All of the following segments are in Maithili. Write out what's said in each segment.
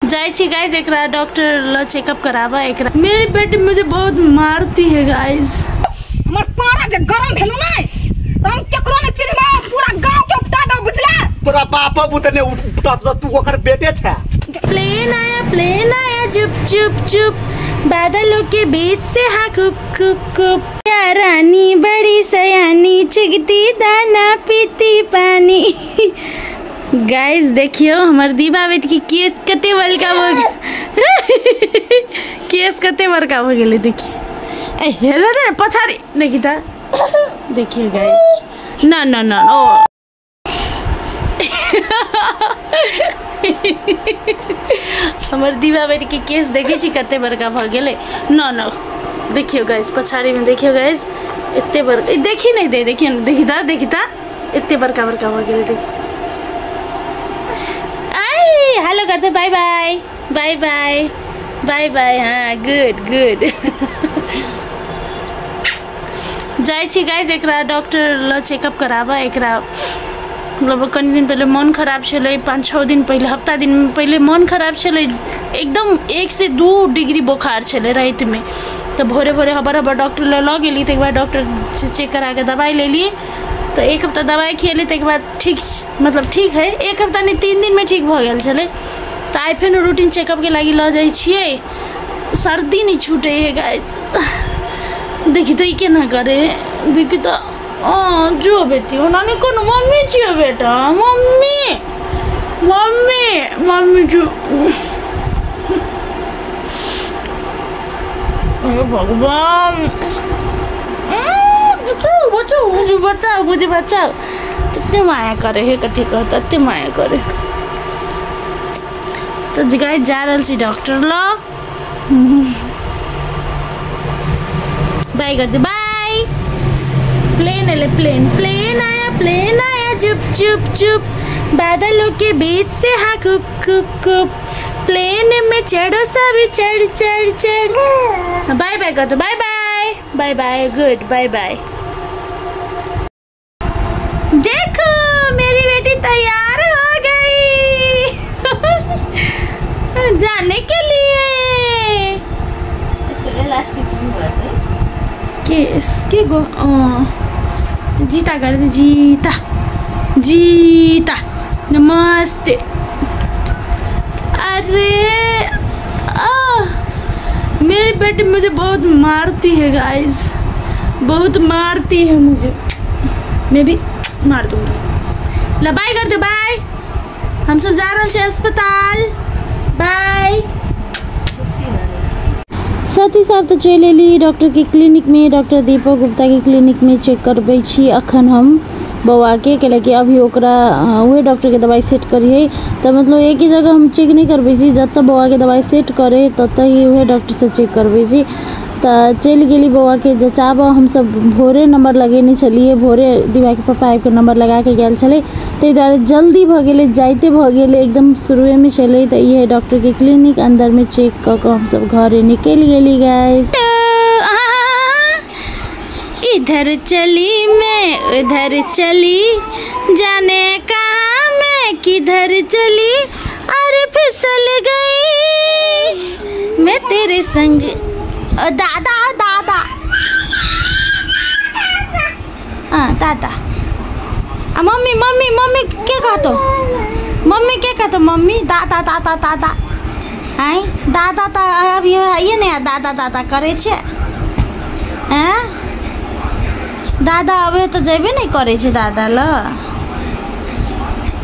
जाइ छी गाइस एकरा डॉक्टर ल चेकअप कराबा। एकरा मेरी बेटी मुझे बहुत मारती है गाइस। हमर पारा जे गरम भेलु नै त हम केकरो नै चिन्हबा, पूरा गांव के उपटा दौ, बुझला? तोरा बाप बुते ने उपटा दौ, तू ओकर बेटे छे। प्लेन आया चुप चुप चुप, बादलों के बीच से हाँ कुप कुप कुप। या रानी बड़ी सयानी, चुगती दाना पीती पानी। गाइस देखियो हमर दीपा बेटी के केस कते बड़का भ गेल, केस कते बड़का भ गेलै। देखियो ए हेरे रे पछाड़ी देखि त, देखियो गाइस न न न ओ हमर दीपा बेटी के केस देखै छी कते बड़का भ गेलै। न न देखियो गाइस पछाड़ी में देखियो गाइस एते बड़का, देखी नहीं दे, देखियो न, देखी त, देखी त एते बड़का बड़का भ गेलै। देखि हेलो करते bye bye bye bye bye bye. हाँ गुड गुड। जाइ छी गाइस एकरा डॉक्टर ल चेकअप कराबा। एकरा मतलब कनि दिन पहिले मन खराब छलै, 5-6 दिन पहिले, हफ्ता दिन पहिले मन खराब छलै, एकदम 1 से 2 डिग्री बोखार छलै राति में। तो भोरे भोरे हबर हबर डॉक्टर ल गेली, तकर बाद डॉक्टर से चेक करा के दवाई लेली, तो एक हफ्ता दवाई खियली, तकर बाद ठीक, मतलब ठीक है, एक हफ्ता नहीं 3 दिन में ठीक भ गेल छलै। तो आइ फेर रूटीन चेकअप के लागि ल जाइ छियै। सर्दी नहीं छूटे है गाइस, देखी तो ई केना करे, देखी तो जो बेटी ओना नहीं कोनो मम्मी छियो बेटा, मम्मी मम्मी मम्मी जो, अरे भगवान बचाओ बचाओ मुझे, बचाओ मुझे बचाओ। तते माया करे है, कथी कह तते माया करे। तो गाइस जा रहल छी डॉक्टर ल, बाय कर दे बाय। प्लेन एले प्लेन, प्लेन आया चुप चुप चुप, बादलों के बीच से हाँ कुप कुप कुप। प्लेन में चढ़ो सभी चढ़ चढ़ चढ़। बाय बाय कर दो, bye bye bye bye good bye bye. देखो मेरी बेटी तैयार हो गई जाने के लिए। के गो जीता कर दे, जीता जीता नमस्ते। अरे मेरी बेटी मुझे बहुत मारती है गाइस, बहुत मारती है मुझे, मैं भी मार दूंगी। ला बाय कर दो बाय, हम सब जा रहे हैं अस्पताल, बाय। साथी साहब तो चलि एली डॉक्टर के क्लिनिक में, डॉक्टर दीपक गुप्ता के क्लिनिक में चेक करबै छी अखन हम बौआ के, कैलाकि अभी ओकरा उहे डॉक्टर के दवाई सेट करिए। तो मतलब एक ही जगह हम चेक नहीं करबै छी, जतऽ बौआ के दवाई सेट करे ततऽ ही उहे डॉक्टर से चेक करबै छी। तो चलि गेली बौआ के जचाबऽ, हमसब भोरे नंबर लगेने छलियै, भोरे दीपा के पप्पा आबिके नंबर लगाके गेल छलै, ताहि दुआरे जल्दी भऽ गेलै, जाइते भऽ गेलै, एकदम शुरुएमे छलै। तऽ इहे डॉक्टर के क्लिनिक अंदरमे चेक कऽ कऽ हमसब घरे निकलि गेली गाइस। इधर चली मैं उधर चली, जाने कहाँ मैं किधर चली, अरे फिसल गई मैं तेरे संग। दादा दादा हाँ दादा, मम्मी मम्मी मम्मी के कहतो, मम्मी के कहतो, मम्मी दादा दादा दादा आय दादा तो अभी आइए ने, दादा दादा करे छे हैं, दादा अबे तो जेबे नहीं करे छे दादा ल,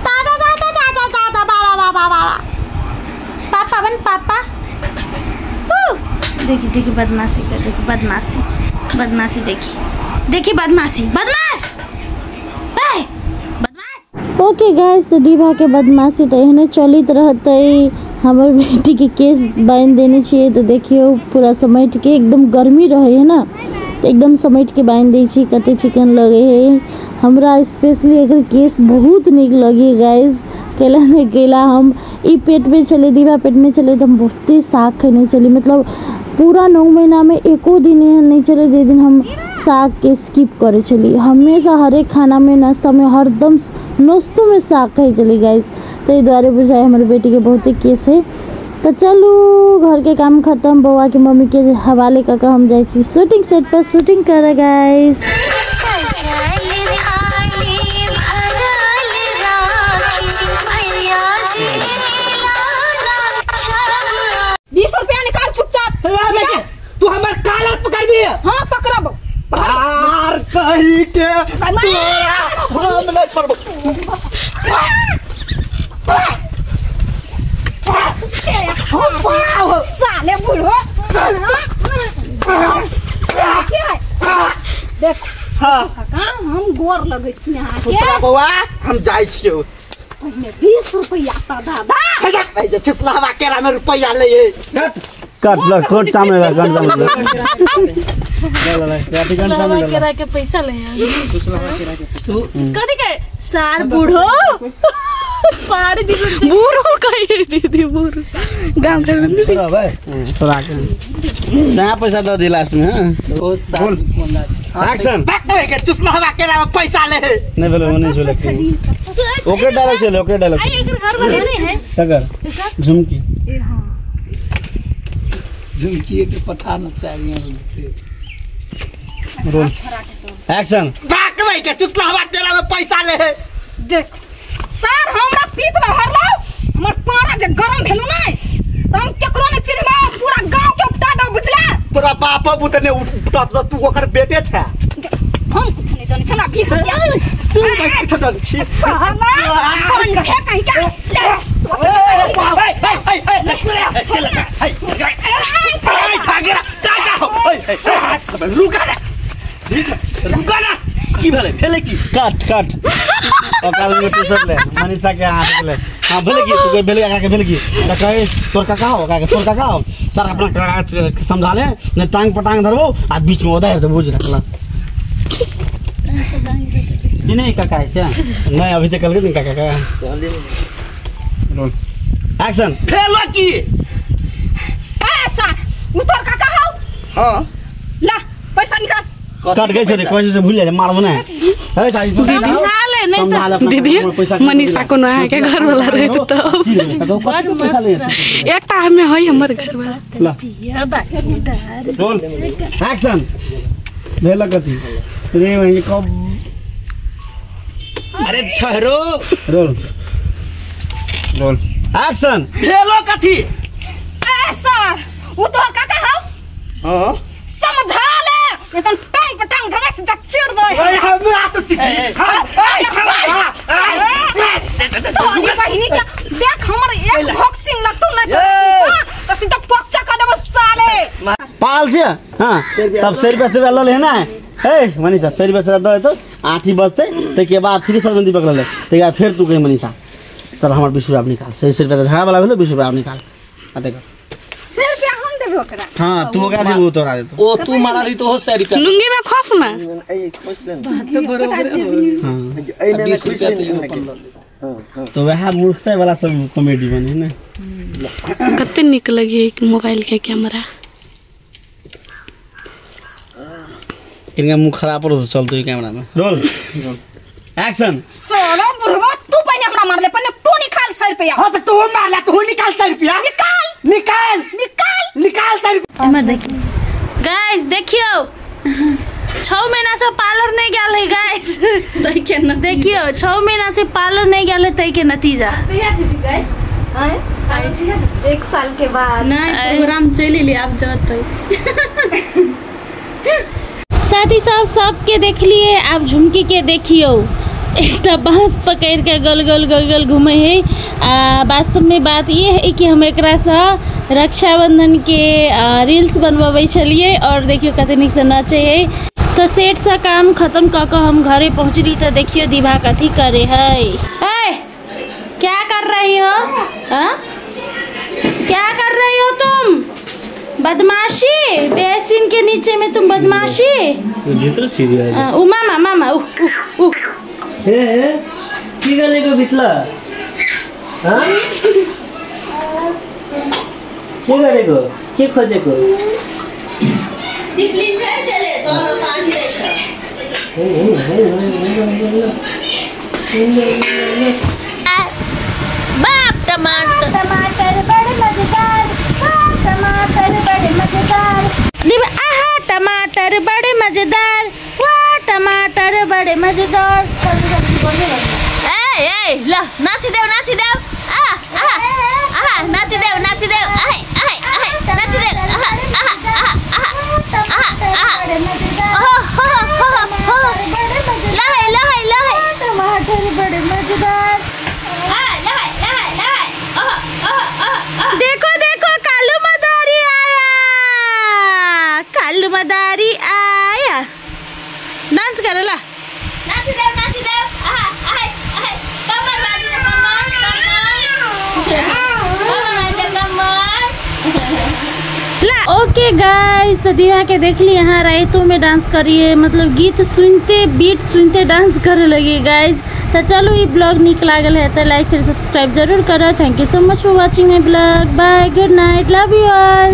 दादा दादा दादा दादा बाबा बाबा बाबा पापा बन पापा। देखी देखी बदमाशी कर, देखी बदमाशी बदमाशी, देखी देखी बदमाशी बदमाश बदमाश। ओके गाइस, तो दीपा के बदमाशी तो एहने चलित रहतै। हमर बेटी के केस बान्हि देने छियै तो देखियो पूरा समेट के, एकदम गर्मी रहे है ना, तो एकदम समेट के बान्हि दै छी, कते चिकन लगे है। हमरा स्पेशली एकर केस बहुत नीक लगे गाइस, कैला ने कैला हम ई पेट में छलै, दीपा पेट में छलै, तो हम बहुते साग खेने छली, मतलब पूरा 9 महीना में एको दिन एहन नहीं छलै जे दिन हम साग के स्किप करै छली। हमेशा हरेक खाना में नाश्ता में हरदम नाश्तो में साग खाइ छली गाइस। ताहि दुआरे बुझाइ हमर बेटीके बहुते केस है। तो चलू घर के काम खत्म, बौआ के मम्मी के हवाले कऽ के हम जाइ छी शूटिंग सेट पर शूटिंग करे गाइस। बीस रुपया निकाल चुपचाप। तू हमर कालर पकड़बी? हाँ पकड़ब। आर कही के तोरा हम नहीं छोड़बो। साले बूढ़ो देख। हाँ हम गोर लगै छी अहाँके। बौआ हम जाइ छियौ। पहिने 20 रुपया त दादा। चितलावा केरा में रुपया ले। कट ल कोट सामने रख, गन सामने रख। चितलावा केरा के पैसा ले कथी के सार बूढ़ो पार दिसन बूढ़ो कहे दीदी बूढ़ो गांव घर में थोड़ा के नया पैसा the they last में। हां बोल एक्शन। के चुसलावा केरा में पैसा ले। नहीं बोलो नहीं चले ओकरे डायलॉग चले, ओकरे डायलॉग। आई एकर घर वाला नहीं है ककर झुमकी। ए हां झुमकी के पठान चाहिए। Roll action. बाक भाई के चुसलावा केरा में पैसा ले। देख सर हमरा पीत में भरलो, हमर पारा जे गरम भेलु नै त हम केकरो नै चिन्हबो, पूरा गांव के उपटा दो बुझला। तोरा बाप बुत ने उपटा दो, तू ओकर बेटे छे। हम कुछ नहीं जानै छी, हमरा 20 रुपया तू नहीं कुछ जानै छी। साला कौन खे कहीं का। ए बाप ए ए ए ए ठागरा टाका हो। ए रुका ना रुका ना, की भेलै भेलै की? कट कट ओकाल में टी-शर्ट ले मनीषा के हाथ ले। हां भेलै की? तू भेलै काका के भेलै की? त कहे तोर काका हो, काका तोर काका हो। सर अपना काका समझा ले ने, टांग पटांग धरबो आ बीच में ओदा त बुझ रखला जी नहीं काका है क्या? नहीं अभी तक कल के दिन काका का। Role action. भेलो की? ऐसा उ तोर काका हो? हां ला पैसा निकाल। कट गई सर कोई से भूल जाए मारबो ना। ए साई समझा ले नहीं तो दीदी मनीषा कोनो अहाँ के घर वाला रहे तो पैसा ले एकटा हमें है हमर घर वाला। ला रोल एक्शन। भेल कथी रे भाई कब? अरे ठहरो। Roll roll action. भेलो कथी? ए सर उ तोर काका हो? हां समझा ले एकदम टांग पर टांग धरा सीधा चिर दे। ओए हमरा तो चिर। हां ए तोरी बहिनी के देख हमर एक भॉक्सिंग लगतो नहीं तो सीधा पक्चा कर देबो साले। पाल छे। हां तब 100 रुपया से ल ले ना। ए मनीषा 100 रुपया से the तो 8 ही बजते ते के बाद फिर सरबंदी पकड़ ले ते के फिर तू कह मनीषा चल हमर 20 रुपया निकाल। 100 रुपया झगड़ा वाला भेलो 20 रुपया निकाल। आ देख 100 रुपया हम देबो ओकरा। हां तू ओकरा देबो तोरा देतो। ओ तू मारा दी तो हो 100 रुपया लुंगी में खोस ना। ए खोस ले बात तो बरोबर है। हां ए में खोस ले। हां तो वह मूर्खता वाला सब कॉमेडी बने ना। कते निक लगे मोबाइल के कैमरा। इनका मुंह खराब हो चलतो ई कैमरा में। Roll action. साला बुढ़वा तू पहले हमरा मारले पहले तू निकाल 100 रुपया। हां तो तू मारला तू निकाल 100 रुपया। निकाल निकाल निकाल निकाल 100 रुपया। एमर देखियो गाइस, देखियो 6 महीना से पार्लर नहीं गेल है गाइस। देखियो 6 महीना से पार्लर नहीं गेल है तई के नतीजा। एक साल के बाद नहीं प्रोग्राम चलि ले आप जतै। साथ ही साथ सबके देख लिए, आप झुमकी के देखियो एकटा बाँस पकड़ के गोल गोल गोल गोल घूमे है। वास्तव में बात ये है कि हम एकरा से रक्षाबंधन के रील्स बनवाबै छलिए और देखियो कते नीक से नचे है। तो सेट से काम खत्म कऽ के हम घरे पहुँचली तो देखियो दिभा कथी करे है। ए, क्या कर रही हो? हाँ क्या कर रही हो तुम? बदमाशी, बेसिन के नीचे में तुम बदमाशी। उ मामा मामा उ उ ए की गरेको भित्र? हाँ के गरेको? के खोजेको? चिप्लिन चाहिँ त्यसले तल पानी रहेछ। बाप टमाटर टमाटर बड़े मजेदार टमाटर बड़े मजेदार, वाह टमाटर बड़े मजेदार। ए ए ल नाचिदेऊ नाचिदेऊ, आ आ आ नाचिदेऊ नाचिदेऊ, आइ आइ आइ नाचिदेऊ, आहा आहा आहा आहा आहा, ओहो हो हो हो, लहै लहै लहै टमाटर बड़े मजेदार, आ लहै लहै लहै, ओहो ओहो ओहो। देखो देखो कालू मदारी आया, कालू मदारी आया। डांस करेला, नाचिदेऊ नाचिदेऊ, आहा आइ आइ, कमर बाजिदेऊ कमर कमर कमर बाजिदेऊ कमर। ओके गाइस, तो दीवा के देख ली यहाँ रातों में डांस करिए, मतलब गीत सुनते बीट सुनते डांस करे लगी गाइस। तो चलो ये ब्लॉग निक लागल है तो लाइक शेयर सब्सक्राइब जरूर करो। Thank you so much for watching my blog. Bye, good night, love you all.